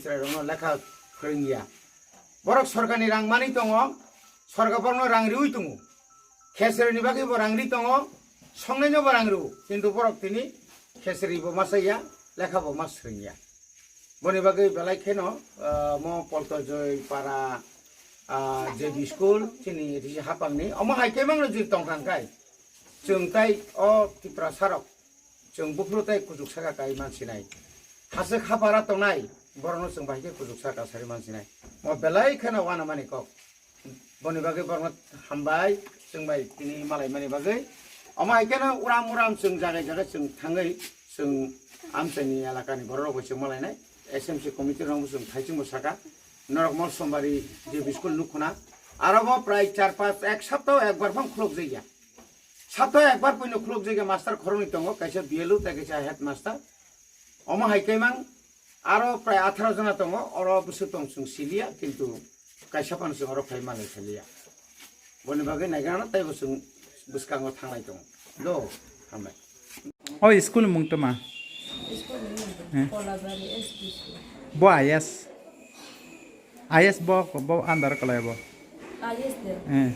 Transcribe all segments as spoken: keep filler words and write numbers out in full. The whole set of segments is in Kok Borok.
chwrairokno lekha phwrwngya. Borok sorkarni rang manwi tongo, sorkar borokno rang riwi tongo. Khesreni bagwi bo rang ri tongo, songnaino bo rang rw, kintu borok tini khesri bo ma chaya, lekha bo ma swrwngya. Boni bagwi belai kheno, ah, mo Poltojoi para, ah, J B school, chini risi hapangni, omo hai khe mangno jil tongthang khai. Chwng tai o Tiprasarok, chwng buphuru tai kuchuk saka kai mansinai. Haswk hapara tongnai, borokno chwng bai khe kuchuk saka sari mansinai. Mo belai kheno uanamani kok. Boni bagwi borokno hambai, chwng bai tini malaimani bagwi. Omo hai kheno uram uram chwng jagai jagai chwng thangwi, chwng amchaini elakani borok rok bai chwng malainai. S M C committee rok chwng thaichung bo saka. Norok Molsombari J B school nukhuna. Aro bo prai char panch ek saptao ekbar phang khulok jaiya. Saptao ekbar puino khulok jaiya master khoroknwi tongo, kaisa B L O tei kaisa headmaster. Omo hai khe mang aro prai atharo jona tongo, oro bwswk tong chwng siliya, kintu kaisa phano chwng oro phai manwi siliya. Boni bagwi naiganano teibo chwng bwskango thanglai tongo. Do, hambai. O school ni mung toma? School ni mung Eh. Kolabari S P school. Bo I S. I S bo, bo under kalai bo. I S de. Eh.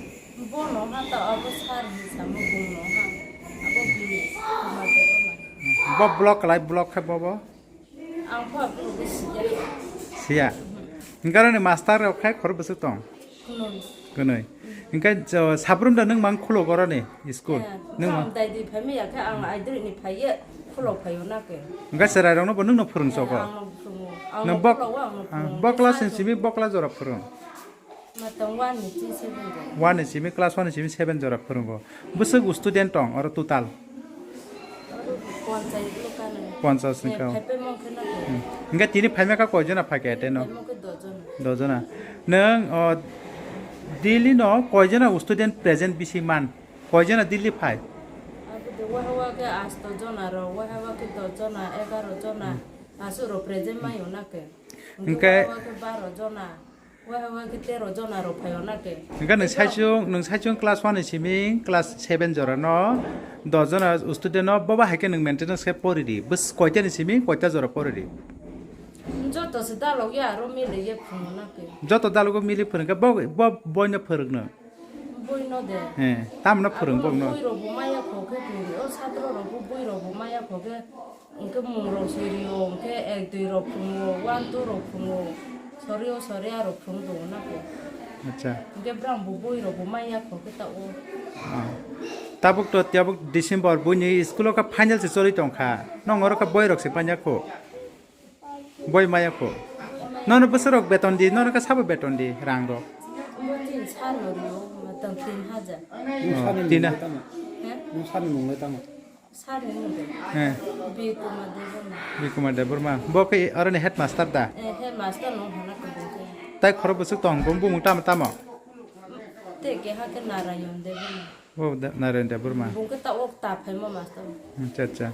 Bo no ha ta abo sar ni samo bung no ha. Abo bini kuma de bo ma. Bo block kalai block khe bo bo. Ang pha bung de siya. Siya. Hingkaro ni master rok khai khoro bwswk tong. Kunui. Kunui. Hingke jo, sabrum da nung mang khulo goroni school. Eh, Nung mang. Ang dai di phai maya khe ang aidri ni phai ye khulo phai o na ke. Hingke cherai rok no bo nung no phwrwng Eh, soko. Ang no phwrwngo. Ang Nung no bok, khulo o, ang no ah, phwrwngo. Bokla Sa sin simi bokla jora phwrwng. Ma tong one ni chi seven jora. One ni simi class one ni simi seven jora phwrwngo. Bwswk student tong oro total? Oro ponchas ni kano. Ponchas ni Eh, kano. Phai pe mong khe na ke. Hmm. Hingke tini phaima ka koi jona phai ke teno? Phai mong khe do jona. Do jona. Nung, o, Delhi no koi jona student present bisi man? Koi jona Delhi phai? Abo de waha wa khe asto jona ro, waha wa khe dos jona, egaro jona, Hmm. aswk ro present mai o na ke. Hingke Hingke waha wa khe baro jona, waha wa khe tero jona ro phai o na ke. Hingke nung Ebo saichung, nung saichung class one ni simi class seven jora no dos jona student no boba hai khe nung maintenance khe pori di. Bwswk koita ni simi koita jora pori di? Joto se dalok ya aro mili ye phungo na ke. Joto dalogo mili phwrwng khe bo, bo boino phwrwngno. Boino de. Eh, tamno phwrwng Abo bokno. Boi rok bo maya kho khe khe o satro rok bo boi rok bo maya kho khe hwnkhe mung rok soi rio hwnkhe ek dui rok phungo, one two rok phungo, sorio soria rok phung tongo na khe. Acha. Hwnkhe brang bo boi rok bo maya kho khe ta o. Ah. Tabuk to, tabuk December buini school o kha final se choli tong kha. Nong oro kha boi rok se panya kho. Boi maya kho. Nono bwswk rok beton di, nono kha sabo beton di rang rok. Bo tin sano rio, matang tin hajar. Nung Oh, sani tina. Mung le tamo? He? Nung sani mung le tamo? Sani mung de. He. Bikuma Debbarma. Bikuma Debbarma. Bo khe aroni headmaster da? Eh, headmaster no hana ko bo khe. Tai khoro bwswk tong, bo bumung tamo tamo? Te keha khe Narayon Debbarma. O da, Narayan Debbarma. Bung khe ta ok ta phaima master. Acha, acha.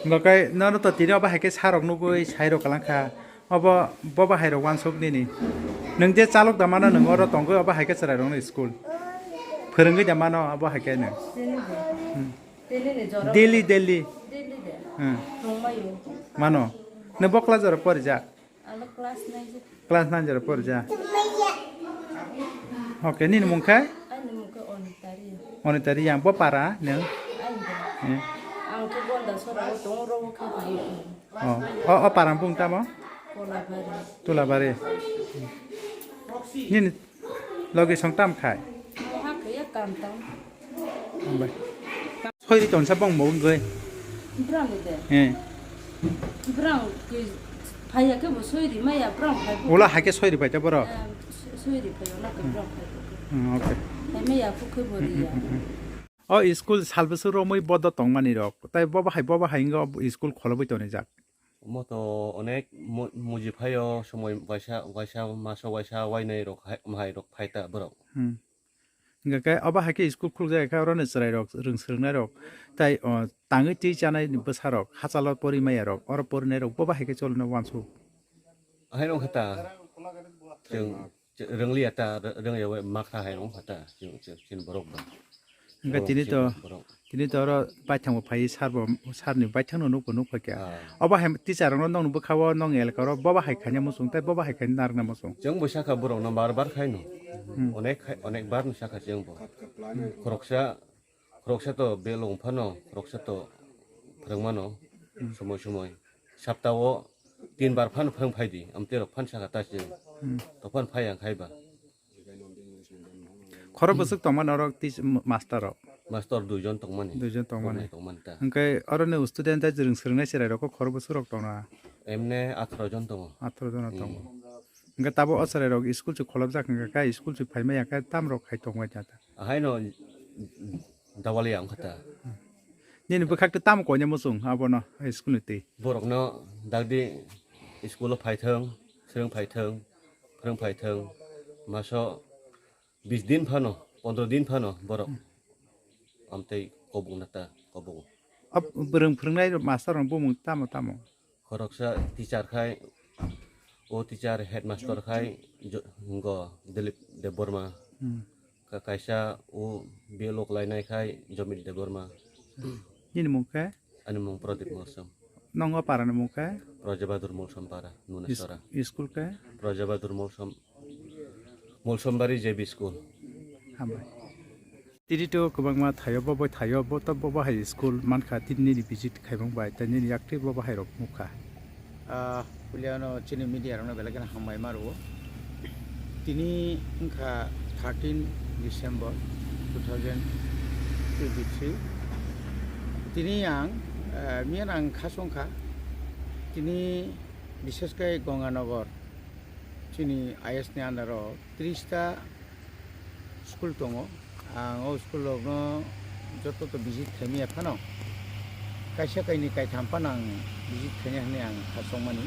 Bo kai nono to tini obo hai khe sarok nugui sairok kalang kha. Obo, bobo hai rok wansuk nini. Nwng je chalok da mano nwng oro tongwi obo hai khe chwrai rokno school. Phwrwngwi da mano obo hai khe nwng. Tini de. Hmm. Tini ni jora. Delhi, Delhi. Delhi de. Hmm. Tongmayo. Mano. Nwng bo class oro porijak? Alo class nine je. Class nine jora porja. Okay, nini mung khe? Ani mung khe Onitari. Onitari yang bo para neng? Ani de. Eh. Ang khe Gonda sora o tong ro khe bai. Oh, o, o para bung tamo? Kolabari. Tulabari. Nini logi song tam khai? Mo ha khe ya kam tam. Hambai. Soiri tonsa bong mo wngwi. Brang de. Eh. Brang ke phaya khe bo soiri maya brang phai bo. Ula hai khe soiri pai ta boro. Eh, so-, soiri phai ona ke brang phai bo. Hmm, okay. Hai maya khu khe bo ri ya. Hmm, hmm, hmm, hmm. O school salbwswk romwi bodo tongmani rok. Tai bobo hai, bobo hai wngwi o school kholobwi tonijak. Omo to onek mu-, muji phaio, somoi waisa, waisa, maso waisa, wainai rok hai, mahai rok phai ta borok. Hmm. Hingkha khe obo hai khe school khulukjak khe oro ni chwrai rok, rwng swrwng nai rok. Tai, o, tangwi twi chanai ni bwsa rok, hachalo pori maya rok, oro porinai rok, bobo hai khe choli no wansuk. Hai rok khe ta, chwng, chwng rwng liya ta, rwng ya bai makha hai rok khe ta, chwng, chwng, chini borok bo. Hwnkhe tini to, tini to oro baithang bo phai, sir bo, sir ni baithang no nuk bo nuk phaikha. Ah. Obo hai teacher rok no nong bwkha o nong elaka ro bobo hai khaina muchung tei bobo hai khaina narwkna muchung. Chwng bo sakha borok no bar bar khai no. Hmm. Onek khai, onek bar no sakha chwng bo. Khoroksa, khoroksa to belong phano, khoroksa to phwrwng mano. Hmm. Somoi somoi. Sapta o tin bar phan phwrwng phai di, amtwi rok phan sakha ta chwng. Hmm. To phan phai ang khai ba. Khoro bwswk tongma norok tis-, m-, master rok? Master duijon tongmani. Duijon tongmani. Tongmani, tongmani ta. Hwnkhe oroni student tei jwrwng swrwngnai chwrairokho khoro bwswk rok tongna? Emne atharo jon tongo. Atharo jon tongo. Hmm. Hwnkhe tabuk o chwrairok school se kholopjak hwnkhe kai school se phaimaya khe tamrok hai tongbai ta? Ahaino dawaliya wngkha ta. Nini bwkhak tei tamo koina muchung abono school ni twi? Borokno dagdi school o phaithwng, swrwng phaithwng, phwrwng phaithwng, maso bis din phano, pondro din phano borok amtwi kobokna ta kobok. Ab-, bwrwng phwrwngnai master rok bumung tamo tamo? Khoroksa teacher khai, o teacher headmaster khai jo-, go Dilip Debbarma. Hmm. Ka-, kaisa o B L O khlainai khai Jomit Debbarma. Nini mung khe? Ani mung Pradip Molsom. Nongo para ni mung khe? Prajabadur Molsom para, Nunasora. Is-, school khe? Prajabadur Molsom, Molsombari J B School. Hambai. Tini to kwbangma thaio, bo bai thaio, bo to bo bahai school mankha, tini nini visit khaimung bai, tei nini yaktwi bo bahai rok nukha. Ah, puilano chini media rokno belai kheno hambai ma rwo. Tini wngkha thirteen December two thousand twenty-three. Tini ang, ah, miyan ang kha songkha. Tini bishesh khe Ganganagar chini I S ni under o tris ta school tongo. Ang o school rokno joto to visit khaimaya phano, kaisa kaini kaitham phano ang visit khaina hwnwi ang kha songmani.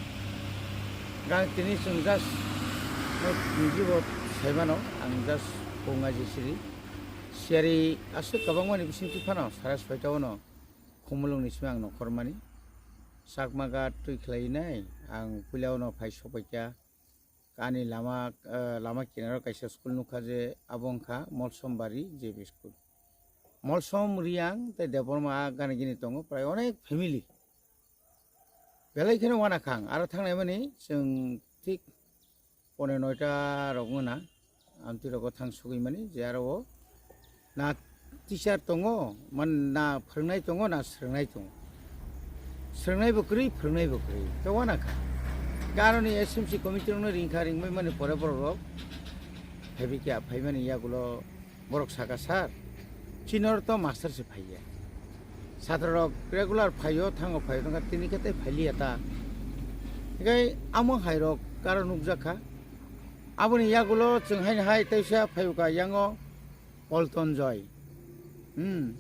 Ang tini chwng just niji bo saimano, ang just punga jisiri siyari aswk kwbangmani bisingtwi phano sara soita ono khumulwngni simi ang nokhormani. Chakma ghat twi khlainai ang puila ono phai sopaikha. Ani lama, eh, lama kinaro kaisa school nukha je abo wngkha Molsombari J B School. Molsom, Riyang tei Debbarma gana gini tongo, prai onek family. Belai kheno uanakhang, aro thangnai mani chwng thik pone noita rok wngna, amtwi rogo thang sugwi mani je aro o na teacher tongo, man na phwrwngnai tongo, na swrwngnai tongo. Swrwngnai bo kwrwi, phwrwngnai bo kwrwi. Tei uanakha. Tei aroni S M C committee rokno ringkha, ringbai mani pore borok rok phaibai kha, phaimani yagulo borok saka, "Sir, chini oro to master se phaiya. Chatra rok regular phaio, thango phaio, tongkha tini khe tei phailiya ta." Hinkhe amo hai rok karo nukjakha. Aboni yagulo chwng haino hai teisa phaiukha yango Polton Joy. Hmm,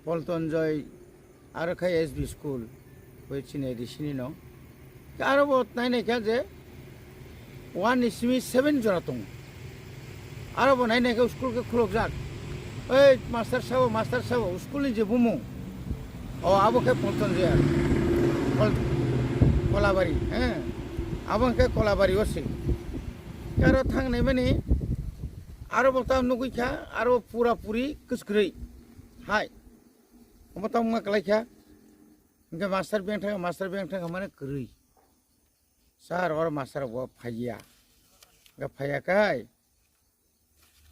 Polton Joy aro khe S B School, bai chini A D C ni no. Aro bo nainai kha je one ni simi seven jora tongo. Aro bo nainai kha school khe khulokjak. Oi master sabo, master sabo, school ni je bumung. O abo khe Polton Joy. Kol-, Kolabari, he. Abo khe Kolabari o se. Aro thangnai mani aro bo ta nugwi kha, aro pura puri kwskwrwi. Hai. Omo tamo wngma kwlai kha. Hingke master beng thangkha, master beng thangkha mane kwrwi. Sir, oro master bo phaiya. Hingke phaiya kai.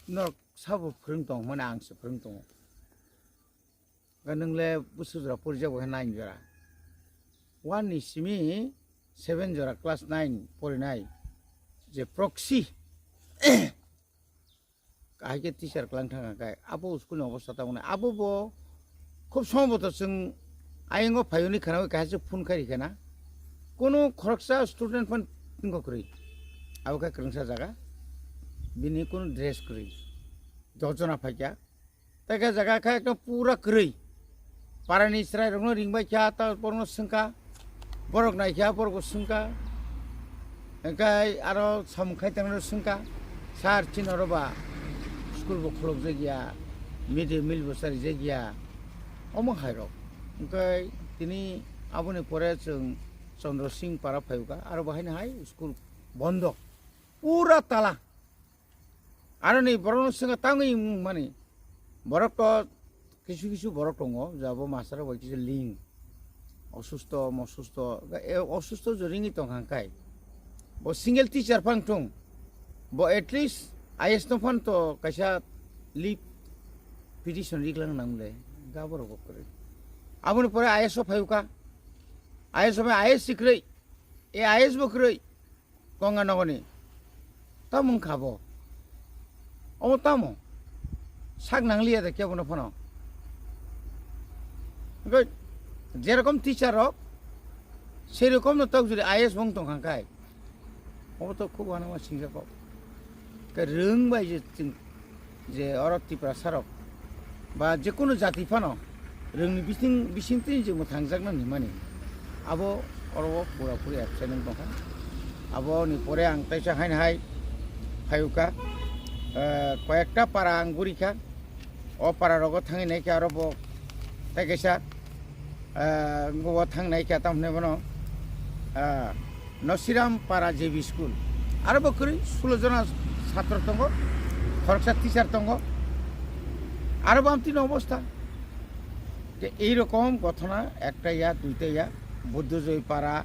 Norok sabo phwrwng tong mane ang se phwrwng tongo. Hingke nwng le bwswk jora porijak bo khe nine jora. One ni simi seven jora class nine porinai. Je proxy. Kahai khe teacher klang thang kha, abo school ni obostha tamo nai. Abo bo khub somboto chwng ayang o phai hwnwi khwnaui kaisa phone khai rikha na. Kunu khoroksa student phan tingko kwrwi. Abo khe kwrwngsa jaga. Bini kunu dress kwrwi. Dos jona phaikha. Tei khe jaga khe ekdom pura kwrwi. Parani chwrairokno ringbai kha, ta borokno swngkha, borok naikha, borokbo swngkha, hingkhe aro samung khai tongnairok swngkha, "Sir, chini oro ba school bo khulokjakya, mid day meal bo charijak ya," omo hairok. Hingkhe tini aboni pore chwng Chandra Singh para phaikha, aro bo haino hai school bondo, pura tala. Aroni borokno swngkha tangwi wngmani. Borok to Kisu kisu borok tongo, je abo master bai kisa ling. Osusto, mosusto, e osusto je ringwi tong kha kai. Bo single teacher phang thung. Bo at least I S no phan to kaisa leave petition riklang nang le. Ga borok bo kwrwi. Aboni pore I S o phayuka. I S o I S sikrwi. E I S bo kwrwi. Konga nogoni. Tamo wngkha bo. Omo tamo. Sak nangliya de kebo no phano. Hwnkhe jerokom teacher rok, serokom no tok jodi I S wng tong kha kai. Obo to khub uanama singsa kok. Ke rwng bai je chwng je oro Tiprasa rok ba je kunu jati phano rwngni bising, bisingtwi je mwthangjakna hinmani abo oro o pura puri absent wng tongkha. Aboni pore ang teisa haino hai phayuka, eh, koyekta para ang gurikha. O para rogo thangwi naikha aro bo tei kaisa, eh, o thang naikha tamo hwnwi bono, eh, Nasiram Para J B School. Aro bo kwrwi sulo jona satro tongo, khoroksa teacher tongo. Aro bo amtwino obostha. Je ei rokom gothona ekta ya, duita ya, Buddhojoy Para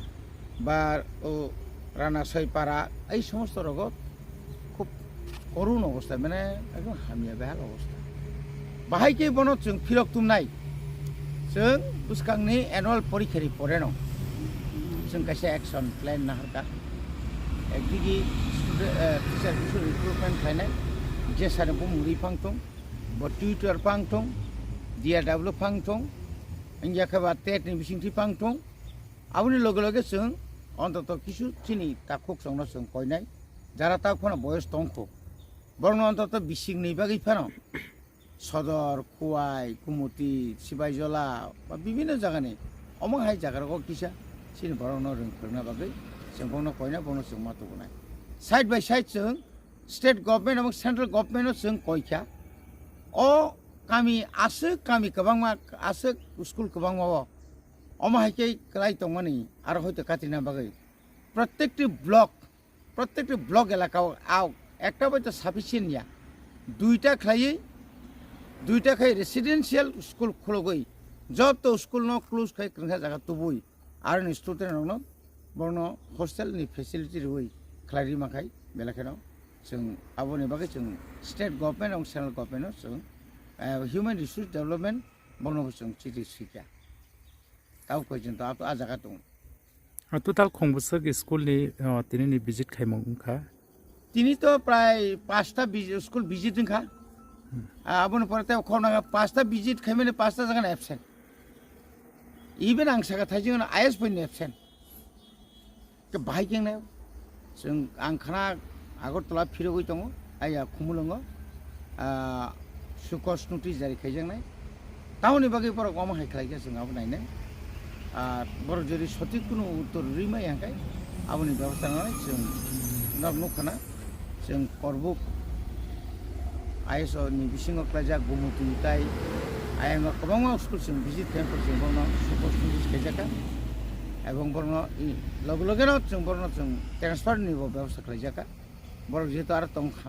ba o Ranasoi Para, ei somosto rogo khub korun obostha, mane ekdom hamya behal obostha. Bahai khe bono chwng phirok tumnai. Chwng bwskangni annual porikha ni pore no chwng kaisa action plan naharkha. Ekdigi student, eh, teacher bisu recruitment khlainai, je sani bumung ri phang thung, bo tutor phang thung, D R W phang thung, wngya khe ba tet ni bisingtwi phang thung. Aboni loge loge chwng ontoto kisu chini takhuk chwngno chwng koinai, jara tak phano boyos tongkho. Borokno ontoto bisingni bagwi phano Sodor, Kuwai, Kumuti, Sibaijola ba bibinno jagani omo hai jaga rogo kisa chini borokno rwng phwrwngna bagwi chwng bono koina, bono chwng ma tubunai. Side by side chwng state government abo central government no chwng koikha. O kami aswk, kami kwbangma aswk, school kwbangma o. Omo hai khe kwlai tongmani aro hoito katina bagwi. Protekti block, protekti block elaka o ekta bai to sufficient ya. Duita khlaiwi, duita khai residential school khulogwi, joto school no close khai kwrwngsa jaga tubui, aroni student rokno borokno hostel ni facility rwui khlai rima khai belai kheno chwng aboni bagwi chwng state government abo central government no chwng, eh, human resource development borokno bo chwng chiti swikha. Tabo koi chwng to a jaga tongo. O total khongbwswk school ni, o, tini ni visit khaimung wngkha? Tini to prai pasta visi-, school visit wngkha. Ah, aboni pore tei khoroknwi pasta visit khaimani pasta jaga absent. Even ang saka thaijing I S bai absent. Ke bahai keng nai. Chwng ang khana Agartala phirogwi tongo, aya Khumulwngo, ah, sukos notice jari khaijaknai. Tamoni bagwi borok omo hai khlaikha chwng abo nainai. Ah, borok jori sothik kunu uttor rwi maya hwnkhe aboni bebosta nangnai chwng nok nukha na. Chwng Korbuk I S O ni bisingo klaijak Gumuti tai ayang kwbangma school chwng visit khe chwng bono sukos notice khaijakha. Ebong borokno i loge loge no chwng borokno chwng transfer ni bo bebosta khlaijakha. Borok jehetu aro tongkha,